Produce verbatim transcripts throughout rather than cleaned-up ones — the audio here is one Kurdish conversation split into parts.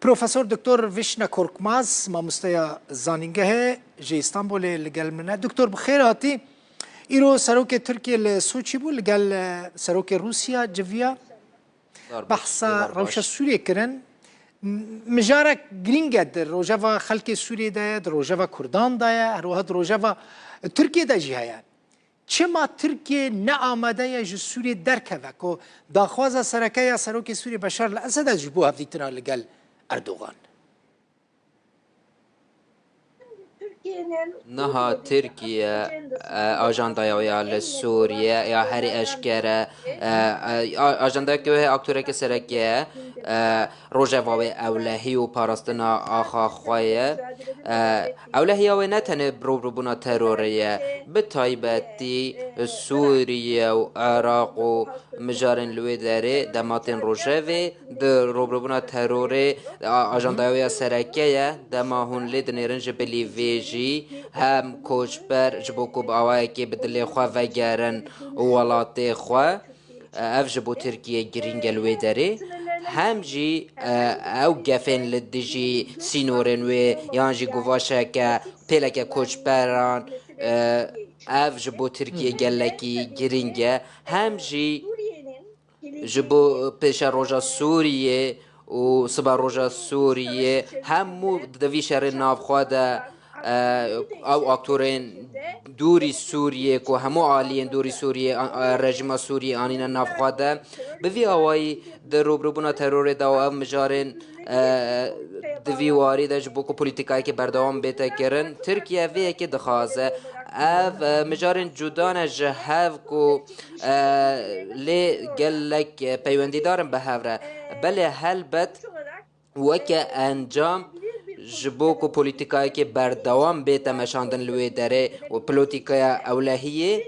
Profesor Doktor Vişne Korkmaz, mamosteya zanîngehê ji Îstanbulê li gel min e. Doktor, bi xêr hatî. Îro serokê Tirkiyê li Soçî bû, li gel, e, serokê Rûsya civiya. Zor baş, Behsa zor baş. Rewşa Sûriyê kirin. M-, mijarek girîng e di rojeva xelkê Sûriyê de ye, di rojeva Kurdan de ye, her wiha di rojeva Tirkiyê de jî heye. Çima Tirkiye ne amade ye ji Sûriyê derkeve, ku daxwaza sereke ya serokê Sûriyê Beşar el Esed e ji bo hevdîtina li gel Erdogan? Niha Tirkiye, e, ajandaya wê ya li Sûriye ya herî eşkere, e, e, a-, ajandayeke wê heye, aktoreke sereke ye, e, rojeva wê ewlehî û parastina axa xwe ye. E, ewlehiya wê ne tenê rûbirûbûna terorê ye, bi taybetî Sûriye û Iraq û mijarên li wê derê dema tên rojevê di rûbirûbûna terorê, a-, ajandaya wê ya sereke ye. Dema hûn lê dinêrin ji bilî vê jî hem koçber ji bo ku bi awayekê bi dilê xwe vegerin welatê xwe. Ev ji bo Tirkiye girîng e li wê derê. Hem jî, e, ew gefên li dijî sînorên wê yan jî guvaşeke pêleke koçberan, e, ev ji bo Tirkiye gelekî girîng e. Hem jî ji bo pêşeroja Sûriyê û siba roja Sûriyê hemû di vî şerê navxwe de, e, ew aktorên dûrî Sûriyê ku hemû aliyên dûrî Sûriyê, a, a, rejîma Sûriyê anîne navxwe de. Bi vî awayî di rûbirûbûna terorê de û ev mijarên, e, di vî warî de ji bo ku polîtîkayekê berdewam bête kirin, Tirkiye vê yekê dixwaze. Ev, e, mijarên cuda ne ji hev ku, e, lê gelek, e, peywendîdar in bi hev re. Belê helbet weke encam ji bo ku polîtîkayekê berdewam bête meşandin li wê derê û polîtîkaya ewlehiyê,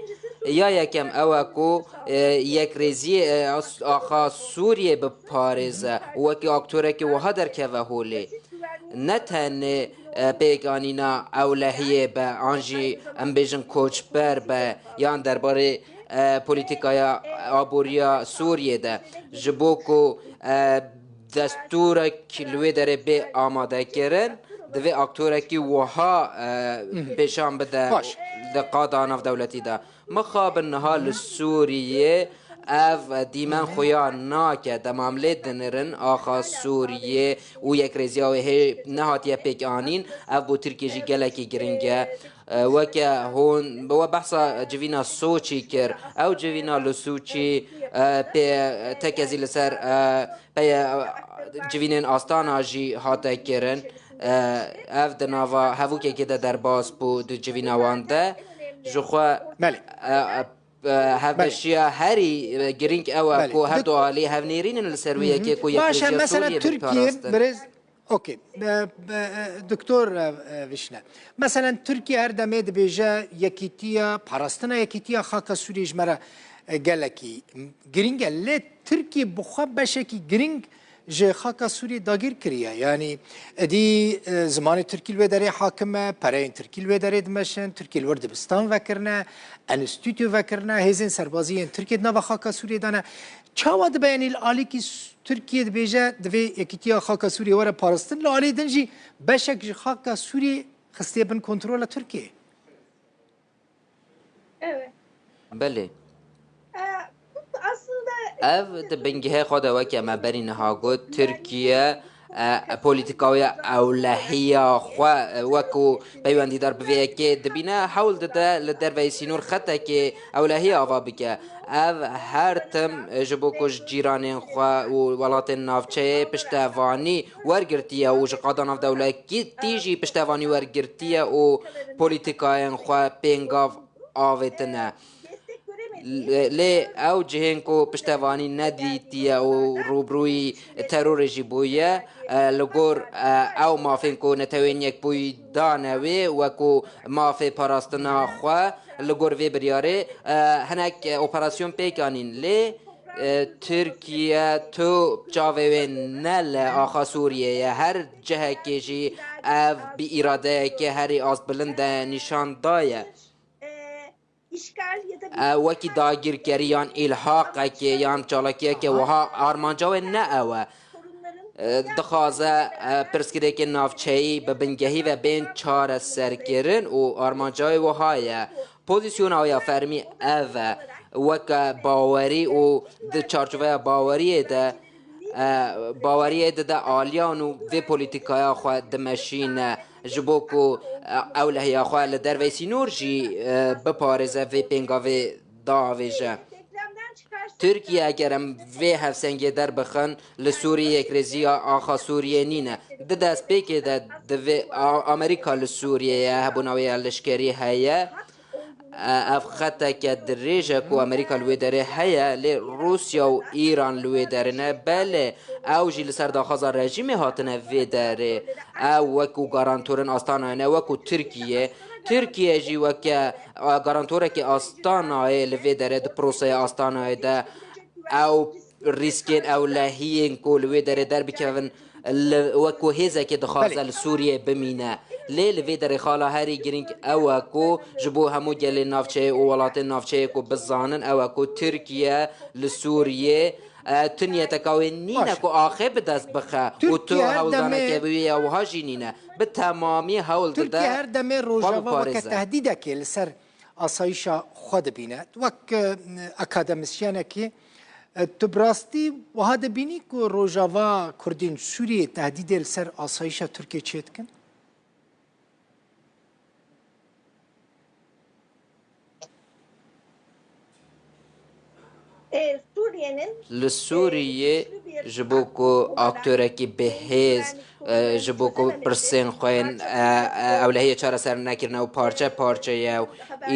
ya yekem ew e ku, e, yekrêziyê, e, as-, axa Sûriyê biparêze û wekî aktorekî wiha derkeve holê. Ne tenê, e, pêkanîna ewlehiyê be, an jî em bêjin koçber be, yan derbarê, e, polîtîkaya aboriya Sûriyê de, ji bo ku, e, destûrek li wê derê bê amadekirin, divê aktorekî wiha, e, Mhm. pêşan bide Baş. di qada navdewletî de. Mixabin niha li Sûriyê ev dîmen xuya nake. Dema em lê dinirin, axa Sûriyê û yekrêziya wê hê nehatiye pêkanîn, ev bo Tirkiye jî gelekî giring e. E, weke hûn, we behsa civîna Soçî kir. Ew civîna li Soçî, e, pê tekezî li ser, e, peye, e, civînên Astana jî hate kirin. E, ev di nava hevûkekê de derbas bû di civîna wan de. Ji xwe, Belê. e, e, e, hevbeşiya herî, e, girîng ew e Belê. ku her Dik- du alî hevnêrînin li ser wê Hı hı. yekê ku Baş e, yekrejiya mesela Sûriyê Tirkiye, biparaste. Birêz, okey, e, e, e, Doktor, e, e, Vişne. Mesela Tirkiye her demê dibêje yekîtiya, parastina yekîtiya xaka Sûriyê ji me re, e, gelekî girîng e. Lê Tirkiye bi xwe beşekî girîng ji xaka Sûriyê dagîr kiriye. Yanî êdî, e, zimanê Tirkî li wê derê hakim e, pereyên Tirkî li wê derê dimeşin, Tirkiye li wir dibistan vekirine, enstîtû vekirine, hêzên serbazî yên Tirkiye di nava xaka Sûriyê de ne. Çawa dibe, yanî li alîkî s-, Tirkiye dibêje divê yekîtiya xaka Sûriyê were parastin, li alî din jî beşek ji xaka Sûriyê xistiye bin kontrola Tirkiyê? Evet. Belê. Ee, bu aslında Ev di bingehê xwe de, weke me berî niha got, Tirkiye, e, polîtika wê ya ewlehiya xwe, e, wekû peywendîdar bi vê yekê dibîne, hewl dide li derveyî sînor xetekê ewlehiyê ava bike. Ev her tim, e, ji bo ku ji cîranên xwe û welatên navçeyê piştevanî wergirtiye û ji qada navdewletî jî piştevanî wergirtiye û polîtîkayên xwe pêngav avêtine. Lê, lê ew cihên ku piştevanî nedîtiye û rûbirûyî terorê jî bûye, e, li gor, e, ew mafên ku Netewên Yekbûyî dane wê, wekû mafê parastina xwe, li gor vê biryarê, e, hinek, e, operasyon pêk anîn. Lê, e, Tirkiye tu çavê wê ne li axa Sûriyê ye. Her cihekê jî ev bi îradeyeke herî astbilind de nîşan daye. E, wekî dagirkerî yan îlhaqekê yan çalakiyeke wiha armanca wê ne ew e. e, dixwaze, e, pirsgirêkên navçeyî bi bingehî ve bên çareserkirin û armanca wê wiha ye. Pozîsyona wê ya fermî ev e. Weke bawerî û di çarçoveya baweriyê de, e, baweriyê dide aliyan û vê polîtîkaya xwe dimeşîne. Ji bo ku, e, ewlehiya xwe li derveyî sînor jî, e, biparêze, vê pêngavê daavêje. Tirkiye eger em vê hevsengê derbixin, li Sûriyê yekrêziya axa Sûriyê nîne. Di destpêkê de divê A-, Amerîka li Sûriyê ye, hebûna wê ya leşkerî heye. E, ev xeteke dirêj e ku Amerîka li wê derê heye, lê Rûsya û Îran li wê derê ne. Belê, ew jî li ser daxwaza rejîmê hatine vê derê. Ew wekû garantorên Astanayê ne, wekû Tirkiye. Tirkiye jî weke, e, garantorekî Astanayê li vê derê, di proseya Astanayê de ew rîskên ewlehiyên ku li wê derê derbikevin, li, wekû hêzekê dixwaze Belê. li Sûriyê bimîne. Lê li vê derê xala herî girîng ew e ku ji bo hemû gelên navçeyê û welatên navçeyê ku bizanin, ew e ku Tirkiye li Sûriyê, e, tu niyeteka wê nîne Baş. ku axê bi dest bixe û tu Tirkiye her demê hewldaneke wê ya wiha jî nîne. Bi temamî hewl Tirkiye dide her demê xwe Rojava weke biparêze. tehdîdekê li ser asayişa xwe dibîne. Wek, e, akademisyenekî, e, tu bi rastî wiha dibînî ku Rojava Kurdên Sûriyê tehdîdê li ser asayişa Tirkiyê çêdikin? Li Sûriyê ji bo ku aktorekî bihêz, e, ji bo ku pirsên xwe yên, e, e, ewlehiyê çareser nekirine û parçe parçe ye û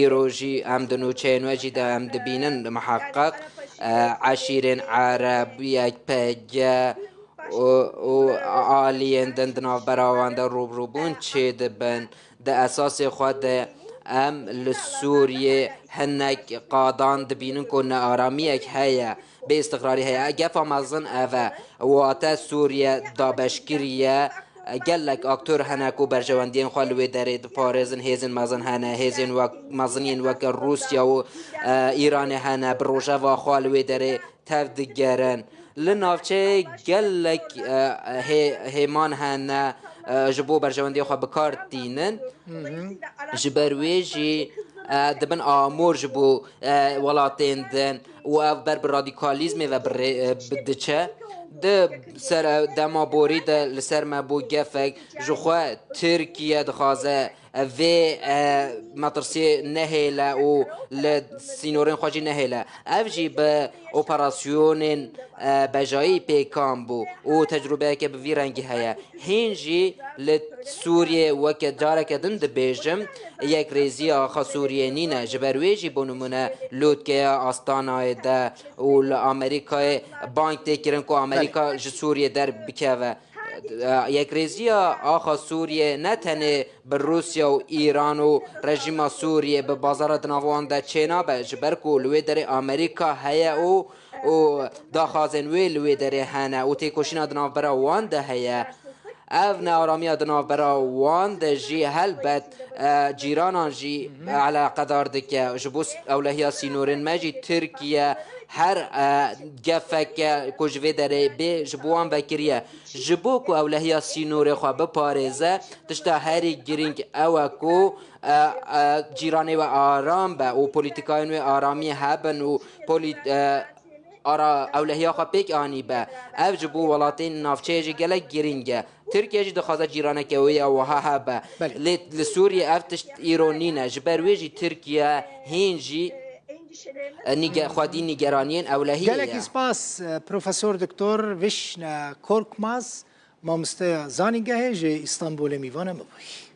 îro jî em di nûçeyên we jî de em dibînin miheqeq, e, eşîrên Ereb, Y P G, û, û aliyên din di navbera wan de rûbirûbûn çêdibin. Di esasê xwe de em li Sûriyê hinek qadan dibînin ku nearamiyek heye, bêîstiqrarî heye. Gefa mezin ev e. Wate Sûriye dabeşkirî ye. Gelek aktor hene ku berjewendiyên xwe li wê derê diparêzin. Hêzên mezin hene, hêzên wek, mezin yên weke Rûsya û, e, Îranê hene, bi rojeva xwe li wê derê tev digerin. Li navçeyê gelek, e, hê-, hêman hene, e, ji bo berjewendiyê xwe bi kar tînin. Ji ber wê jî, e, dibin amûr ji bo, e, welatên din û ev ber bi radîkalîzmê ve bi rê-, e, bi diçe. Di ser, e, dema borî de li ser me bû gefek, ji xwe Tirkiye dixwaze vê, e, metirsiyê nehêle û li sînorên xwe jî nehêle. Ev jî bi operasyonên, e, bejayî pêkan bû û tecrûbeyeke bi vî rengî heye. Hîn jî li Sûriyê weke careke din dibêjim, yekrêziya axa Sûriyê nîne. Ji ber wê jî bo nimûne lûtkeya Astanayê de û li Amerîkayê bang tê kirin ku Amerîka Belê. ji Sûriyê derbikeve. Yekrêziya axa Sûriyê ne tenê bi Rûsya û Îran û rejîma Sûriyê bi bazara di nav wan de çênabe, ji ber ku li wê derê Amerîka heye û, û daxwazên wê li wê derê hene û têkoşîna di navbera wan de heye. Ev nearamiya di navbera wan de jî helbet, e, cîranan jî eleqedar dike. Ji bo s-, ewlehiya sînorên me jî Tirkiye her, e, gefeke ku ji vê derê bê ji bo wan vekiriye. Ji bo ku ewlehiya sînorê xwe biparêze, tişta herî girîng ew e ku, e, e, cîranê we aram be û polîtîkayên wê aramiyê hebin û polî-, e, ara ewlehiya xwe pêk anî be. Ev ji bo welatên navçeyê jî gelek girîng e. Tirkiye jî dixwaze cîraneke wê ya wiha hebe. Belê. Lê li Sûriyê ev tişt îro nîne. Ji ber wê jî Tirkiye hîn jî, e, nîge-, xwedî nîgeraniyên ewlehiyê Gelekî ye. spas, e, Profesor Doktor Vişne Korkmaz, mamosteya zanîngehê ji Îstanbulê mîvana me bûyî.